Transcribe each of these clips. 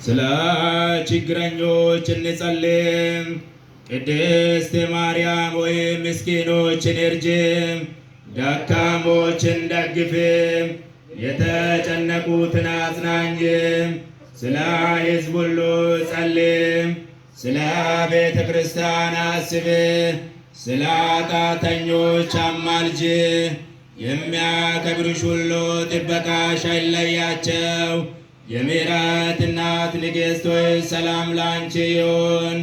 ስለ ችግረኞች እንጸልይ። ቅድስት ማርያም ሆይ ምስኪኖችን እርጂ፣ ደካሞችን ደግፊ፣ የተጨነቁትን አጽናኝ። ስለ ሕዝብ ሁሉ ጸልይ። ስለ ቤተ ክርስቲያን አስቢ። ስለ ኃጢአተኞች አማልጂ። የሚያከብሩሽ ሁሉ ጥበቃሽ አይለያቸው። የምሕረት እናት ንግሥት ሆይ ሰላም ላንቺ ይሁን።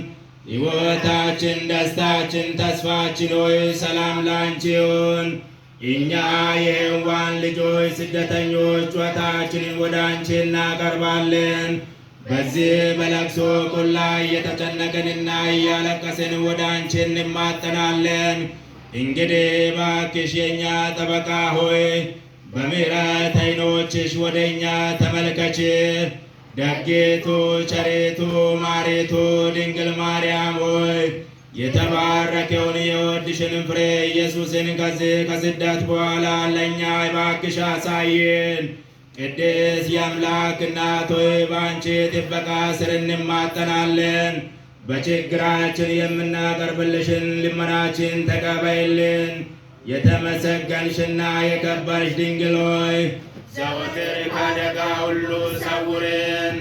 ሕይወታችን፣ ደስታችን፣ ተስፋችን ሆይ ሰላም ላንቺ ይሁን። እኛ የሔዋን ልጆች ስደተኞች ጩኸታችንን ወደ አንቺ እናቀርባለን። በዚህ በለቅሶ ቁላ እየተጨነቅንና እያለቀስን ወደ አንቺ እንማጠናለን። እንግዲህ እባክሽ የእኛ ጠበቃ ሆይ በምሕረት ዓይኖችሽ ወደ እኛ ተመልከች። ደጊቱ፣ ቸሪቱ፣ ማሪቱ ድንግል ማርያም ሆይ የተባረከውን የወድሽን ፍሬ ኢየሱስን ከዚህ ከስደት በኋላ ለእኛ እባክሽ አሳይን። ቅድስት የአምላክ እናት ሆይ በአንቺ ጥበቃ ስር እንማጠናለን። በችግራችን የምናቀርብልሽን ልመናችን ተቀበይልን። የተመሰገንሽና የከበርሽ ድንግል ሆይ ዘወትር ከአደጋ ሁሉ ሰውርን።